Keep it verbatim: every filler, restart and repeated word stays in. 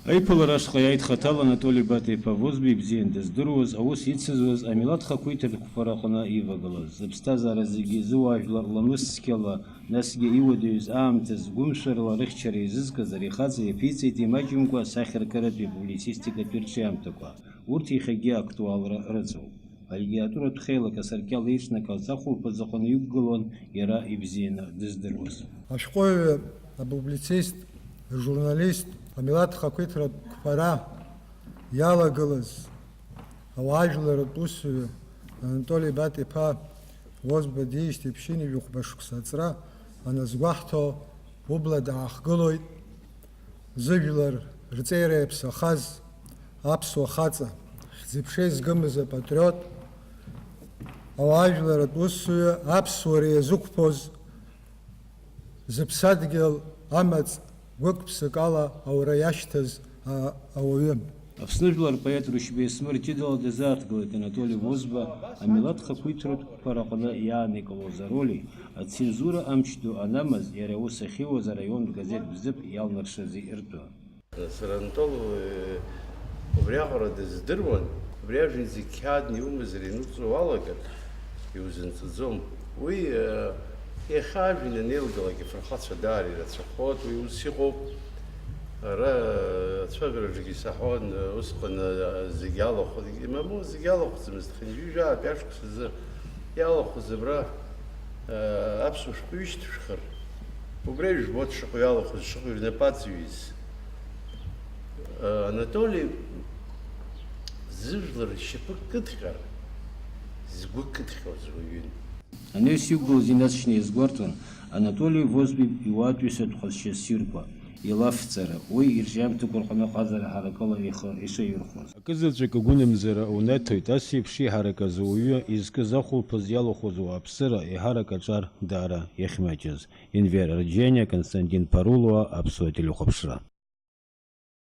Аиԥылара ашҟа иааит хаҭала Анатоли Бата-иԥа Возба ибзиан дыздыруаз, аус ицызуаз, амилаҭ хақәиҭратә қәԥараҟны ивагылаз, зыԥсҭазаара зегьы зыуаажәлар ламыс цқьала, насгьы иуадаҩыз аамҭаз гәымшәарала рыхьчара изызкыз ари ихаҵа иаԥиҵеит имаҷымкәа асахьаркыратәи апублицистикатәи рҿиамҭақәа. Урҭ иахьагьы актуалра рыҵоуп. Алитературатә хеилак асаркьал еиҿнакааз ахәылԥаз аҟны иқәгылон иара ибзианы дыздыруаз. Ашәҟәыҩҩы, апублицист, ажурналист, амилаҭ хақәиҭратә қәԥара иалагылаз ауаажәларратә усзуҩы Анатоли Бат-иԥа Возба диижьҭеи ԥшьынҩажәи хәба шықәса аҵра аназгәаҳҭо, убла даахгылоит. Зыжәлар рҵеира иаԥсахаз аԥсуа хаҵа, хьӡи-ԥшеи згымыз апатриот, ауаажәларратә усзуҩы, аԥсуара иазықәԥоз, зыԥсадгьыл амаҵ гәык-ԥсык ала аура иашьҭаз а-, ауаҩы. Аԥсны жәлар рпоет Рушьбеи Смыр ҷыдала дазааҭгылеит Анатоли Возба амилаҭ хақәиҭратә қәԥараҟны иааникылоз ароли, ацензура амч ду анамаз, иара аус ахьиуаз араионтә газеҭ Бзыԥ иалнаршази ртәы. Сара Анатол, э, убриаҟара дыздыруан, убри ажәҩан зегь қьаадны иумазар иануҵо уалагар, иузынҵыӡом. Уи, э, иахьа ажәҩан анеилгалак ифырхацәа даара ирацәахоит, уи ус иҟоуп. Ара, э, ацәажәараҿгьы исаҳауан, э, усҟан, э, зегь алахәын, имамоу зегь алахәӡамызт, хынҩажәи жәаатәи ашықәс азы иалахәыз абра, э, аԥсуа шәҟәы ҩышьҭышәхыр. Убри жәбоит шаҟаҩ иалахәыз, шаҟаҩ рнапы аҵаҩыз. Анатоли зыжәлар ршьапы кыдҟьар, згәы кыдҟьоз уаҩын. Анаҩс иқәгылаз инаҵшьны иазгәарҭон Анатоли Возба иуаатәыҩсатә ҟазшьа ссирқәа, илафҵара, уи ирҿиамҭақәа рҟны аҟазара ҳаракыла ихы ишаирхәоз. Акызаҵәык агәынамӡара унаҭоит, ас еиԥш иҳараказы уаҩы изкыз ахәылԥаз иалахәыз ауааԥсыра еиҳарак аҿар даара иахьмаҷыз. Енвер Арџьаниа, Константин Парулуа, Аԥсуа телехәаԥшра.